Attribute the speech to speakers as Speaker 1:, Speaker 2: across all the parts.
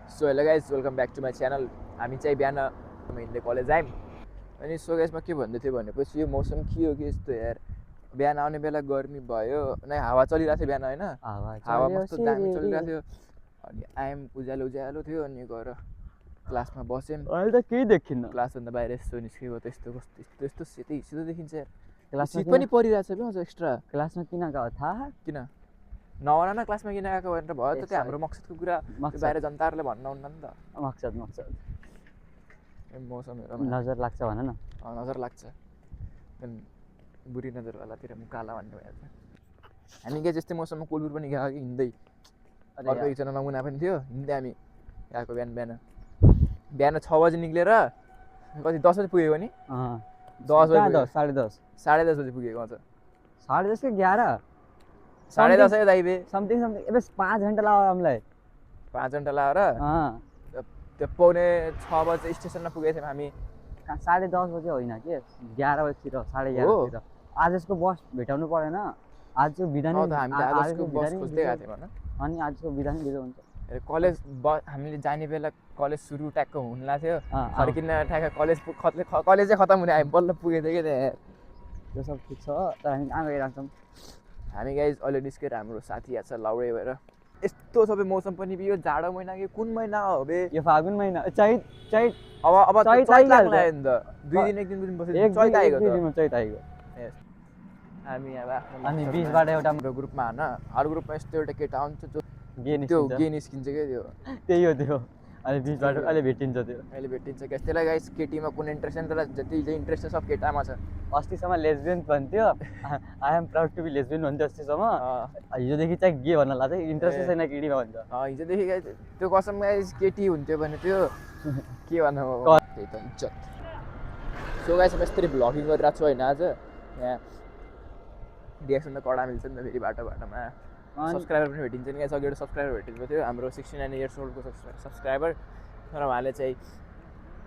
Speaker 1: So hello guys welcome back to my channel. हामी चाहिँ बिहान हिँड्दै कलेज आयौँ अनि सो गाइजमा के भन्दै थियो भनेपछि यो मौसम के हो कि यस्तो यार, बिहान आउने बेला गर्मी भयो नै हावा चलिरहेको थियो बिहान होइन, हावा कस्तो दामी चलिरहेको थियो। अनि आयौँ उज्यालो उज्यालो थियो अनि गएर क्लासमा बस्यौँ।
Speaker 2: अहिले त केही देखिन्न,
Speaker 1: क्लासभन्दा बाहिर यस्तो निस्केको त यस्तो कस्तो यस्तो यस्तो सेतै सिधो देखिन्छ यार।
Speaker 2: क्लासमा
Speaker 1: शीत पनि परिरहेछ क्या अझ एक्स्ट्रा।
Speaker 2: क्लासमा किन गयो थाहा
Speaker 1: किन नभन न क्लासमा किन गएको भनेर भयो त, त्यो हाम्रो मकसदको कुरा बाहिर जनताहरूले भन्न हुन्न नि त।
Speaker 2: मकसद
Speaker 1: मौसम हेर
Speaker 2: नजर लाग्छ भन न।
Speaker 1: नजर लाग्छ, बुढी नजरवालातिर म काला भन्ने भइहाल्छ। हामी के जस्तै मौसममा कोलपुर पनि गएको कि हिँड्दै, अर्को एकजना नमुना पनि थियो, हिँड्दै हामी गएको बिहान 6 बजी निक्लेर कति 10 बजी पुगेको नि, 10 बजी 10:30 बजी पुगेको अझ
Speaker 2: 10:30 के 11
Speaker 1: 10:30 दाइबे
Speaker 2: समथिङ अब 5 घन्टा लाग्यो हामीलाई।
Speaker 1: 5 घन्टा लगाएर त्यो पौने 6 बजे स्टेसनमा पुगेको थियौँ हामी।
Speaker 2: 10:30 बजे होइन कि 11 बजीतिर 11:30 आज यसको बस भेटाउनु परेन। आजको बिदा नै अनि आजको बिदा नै ढिलो हुन्छ।
Speaker 1: कलेज हामीले जाने बेला कलेज सुरु ट्याक्क हुन लाग्थ्यो, फर्किन ठ्याक्क कलेजै खतम हुने, हामी बल्ल पुगेको थियो क्या।
Speaker 2: त्यो सब ठिक छ तर हामी कहाँ गइरहेको छौँ।
Speaker 1: हामी गाइज अहिले निस्केर हाम्रो साथी यहाँ छ लाउडे भएर। यस्तो सबै मौसम पनि यो जाडो महिना कि कुन महिना हो बे,
Speaker 2: यो फागुन महिना चैत
Speaker 1: अब चैत लाग्यो नि त। 2 दिन 1 दिन बसेर चैत आएको हामी अब
Speaker 2: अनि बीचबाट एउटा
Speaker 1: हाम्रो ग्रुपमा होइन, अरू ग्रुपमा यस्तो एउटा केटा हुन्छ जो गे निस्किन्छ क्या त्यो
Speaker 2: त्यही हो त्यो। अनि बीचबाट अहिले भेटिन्छ
Speaker 1: क्या त्यसलाई गाइस। केटीमा कुनै इन्ट्रेस्ट छैन, तर जति चाहिँ इन्ट्रेस्ट छ सब केटामा छ।
Speaker 2: अस्तिसम्म लेस्बियन भन्थ्यो, I am proud to be lesbian भन्थ्यो अस्तिसम्म। हिजोदेखि चाहिँ गे भन्न लाग्छ, इन्ट्रेस्टै छैन केटीमा भन्छ।
Speaker 1: हिजोदेखि त्यो कसम गाइस केटी हुन्थ्यो भने त्यो के भन्नु, त्यही त इज्जत। सो गाइस म यस्तरी भ्लगिङ गरिरहेको छु होइन। आज यहाँ रिएक्सन त कडा मिल्छ नि त फेरि बाटोमा। सब्सक्राइबर पनि भेटिन्छ नि, अघि एउटा सब्सक्राइबर भेटेको थियो हाम्रो 69 इयर्स ओल्डको सब्सक्राइबर, तर उहाँले चाहिँ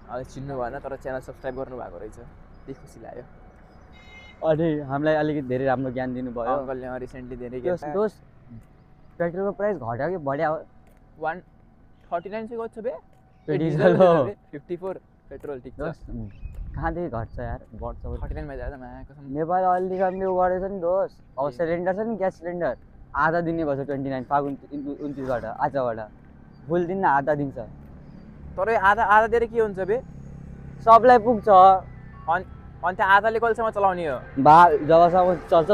Speaker 1: अहिले चिन्नु भएन, तर च्यानल सब्सक्राइब गर्नुभएको रहेछ, त्यही खुसी लाग्यो।
Speaker 2: अनि हामीलाई अलिकति धेरै राम्रो ज्ञान दिनुभयो
Speaker 1: अङ्कलले। रिसेन्टली धेरै
Speaker 2: दोस्त पेट्रोलको प्राइस घट्यो कि बढ्यो?
Speaker 1: 139 चाहिँ गएको छ बे, 54 पेट्रोल। ठिक छ,
Speaker 2: कहाँदेखि घट्छ यार, बढ्छ
Speaker 1: 39 मा जाँदा मायाको
Speaker 2: नेपाल अलि कम्ती गरेछ नि दोस्त। अब सिलिन्डर छ नि, ग्यास सिलिन्डर आधा दिने भएछ 29 फागुन 29बाट आजबाट फुल दिन आधा दिन्छ।
Speaker 1: तर आधा दिएर के हुन्छ बे,
Speaker 2: सबलाई पुग्छ।
Speaker 1: अनि त्यहाँ आधाले कहिलेसम्म चलाउने हो?
Speaker 2: जबसम्म चल्छ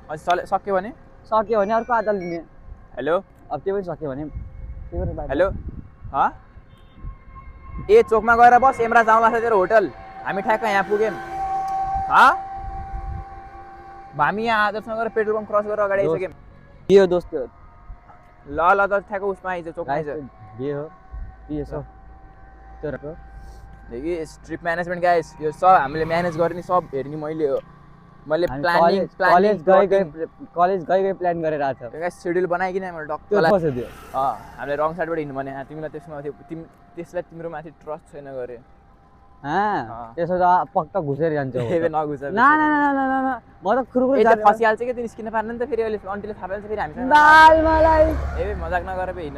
Speaker 1: अनि सक्यो भने
Speaker 2: अर्को आधा लिने।
Speaker 1: हेलो,
Speaker 2: अब त्यो पनि सक्यो भने
Speaker 1: हेलो ए चोकमा गएर बस, एमरा जाउँला छ तेरो होटल, हामी ठ्याक्क यहाँ पुग्यौँ। हामी यहाँ आदर्शमा गएर पेट्रोल पम्प क्रस गरेर अगाडि आइसक्यौँ।
Speaker 2: के हो दोस्त?
Speaker 1: ल त ठ्याक्क उसमा आइज, चोकमा आइज।
Speaker 2: के हो त्यो
Speaker 1: देखि ट्रिप म्यानेजमेन्ट गाइस, यो सब हामीले म्यानेज गर्ने, सब हेर्ने मैले हो। मैले
Speaker 2: कलेज गई प्लान गरेर आएको छ।
Speaker 1: गाइस सेड्युल बनाइकिन मैले डक्टरलाई हामीले रङ साइडबाट हिँड्नु भने तिमीलाई त्यसमा त्यसलाई तिम्रो माथि ट्रस्ट छैन गरे
Speaker 2: त्यसो त पक्का घुसेर जान्छ।
Speaker 1: नघुस
Speaker 2: न म त खुरुखुरु
Speaker 1: फसिहाल्छ क्या, त्यो निस्किन पार्दैन नि त फेरि। अहिले अन्टीले थाहा पाइन्छ फेरि हामीसँग मजाक नगरे पे हिँड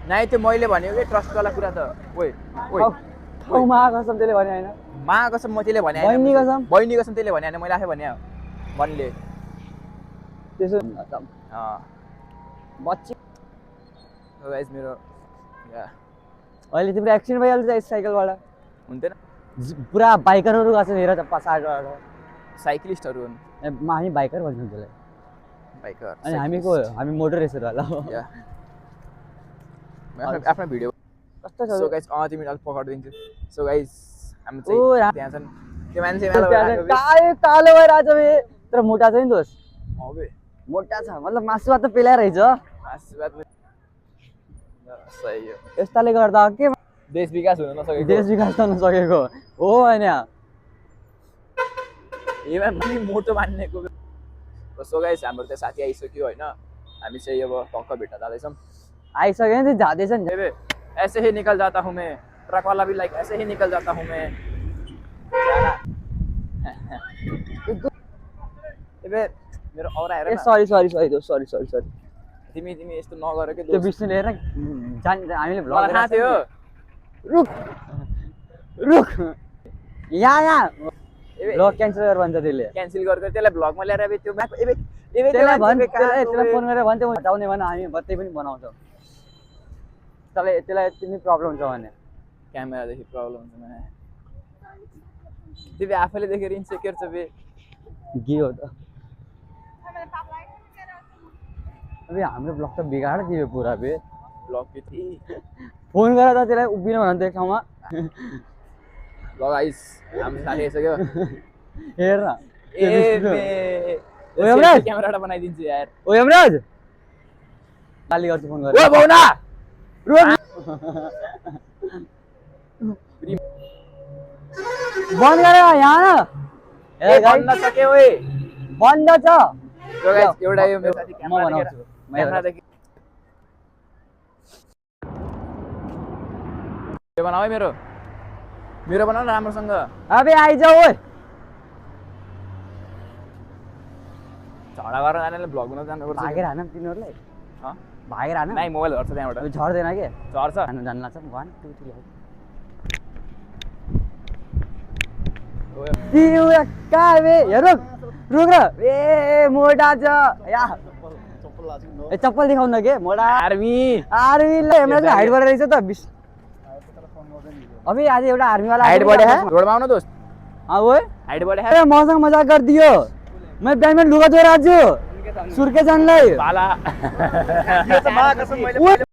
Speaker 1: नाइ। त्यो मैले भनेको कि ट्रस्टवाला कुरा त।
Speaker 2: कसम त्यसले भने होइन,
Speaker 1: कसम म त्यसले भने, बहिनी कसम त्यसले भने होइन, मैले आफै भने भन्ने
Speaker 2: त्यसो बच्ची।
Speaker 1: गाइस मेरो
Speaker 2: अहिले तिम्रो एक्सिडेन्ट भइहाल्छ साइकलबाट,
Speaker 1: हुन्थेन?
Speaker 2: पुरा बाइकरहरू गएको छ हेर पछाडिबाट,
Speaker 1: साइक्लिस्टहरू हुन्।
Speaker 2: हामी बाइकर भन्छौँ त्यसलाई,
Speaker 1: बाइकर।
Speaker 2: अनि हामी मोटर रेसरवाला हो।
Speaker 1: आफ्नो भिडियो कस्तो छ? सो गाइस तिमी अलि पकाइदिन्छु। सो गाइस हामी चाहिँ त्यहाँ छन्, त्यो मान्छे
Speaker 2: कालो भइरहेछ बे, तर मोटा छ नि दोस्त। मोटा छ मतलब मासु भात त पेलाइरहेछ।
Speaker 1: सही हो,
Speaker 2: यस्ताले गर्दा के
Speaker 1: देश विकास हुन
Speaker 2: नसकेको हो होइन।
Speaker 1: मोटो मान्नेको। सो गाइस हाम्रो त्यहाँ साथी आइसक्यो होइन, हामी चाहिँ अब पक्क भेट्न जाँदैछौँ।
Speaker 2: आइसक्यो नि, जाँदैछ नि।
Speaker 1: ऐसे ही निकल जाता हूँ मैं, ट्रक वाला भी लाइक ऐसे ही निकल जाता हूँ मैं। मेरो औरा हेर।
Speaker 2: सरी दोस्त, सरी
Speaker 1: तिमी यस्तो नगर के
Speaker 2: त्यो विष्णु लिएर हामीले
Speaker 1: मलाई
Speaker 2: भ्लग
Speaker 1: थाहा थियो
Speaker 2: रुक रुक यहाँ भ्लग क्यान्सल गरेर भन्छ त्यसले
Speaker 1: क्यान्सल गरेर त्यसलाई भ्लगमा ल्याएर अब त्यो
Speaker 2: त्यसलाई फोन गरेर भन्थ्यो म हटाउने भने हामी बत्तै पनि बनाउँछौँ त्यसलाई तिमी प्रब्लम छ भने
Speaker 1: क्यामेरादेखि प्रब्लम छ मलाई तिमी आफैले देखेर इन्सेक्योर छ बे
Speaker 2: के हो त अबे हाम्रो ब्लग त बिगाड दियो पुरा बे
Speaker 1: ब्लग
Speaker 2: फोन गरेर त त्यसलाई उभिन भन त एक ठाउँमा
Speaker 1: ल गाइस हाम्रो साथी आइसक्यो
Speaker 2: हेर न
Speaker 1: ओ यमराज क्यामेराबाट बनाइदिन्छु यार
Speaker 2: ओ यमराज गाली गर्छु फोन गरेर
Speaker 1: ओ भौना
Speaker 2: बन्द गरे यहाँ न
Speaker 1: ए बन्द सक्यो ओए
Speaker 2: बन्द छ
Speaker 1: ल गाइस एउटा यो मेरो साथी
Speaker 2: म बनाउँछु
Speaker 1: क्यामेरादेखि यो बनाऊ है मेरो बनाऊ न राम्रोसँग
Speaker 2: अबे आइजाऊ ओए
Speaker 1: झगडा गरेर जानेले भ्लग बनाउन जानुपर्छ
Speaker 2: भागेर हानम तिनीहरूलाई भागेर हानम
Speaker 1: नाइ मोबाइल झर्छ त्यहाँबाट
Speaker 2: अब झर्दैन के
Speaker 1: झर्छ
Speaker 2: हान्नु जान्नु लाग्छ 1 2 3 तिमी कहाँ बे हेर रुक र ए मोटा छ या ए चप्पल देखाउन न के मोटा
Speaker 1: आर्मी
Speaker 2: आर्मीले हेमराज हाइड गरेर रहेछ त अबे आज एउटा आर्मी वाला
Speaker 1: हाइड बढे है रोडमा आउन दोस्त
Speaker 2: हां ओए
Speaker 1: हाइड बढे है
Speaker 2: ए मसँग मजाक कर दियो मैं डायमंड लुगा दो राजू सुर्के जानलाई
Speaker 1: बाला यो त मा कसम मैले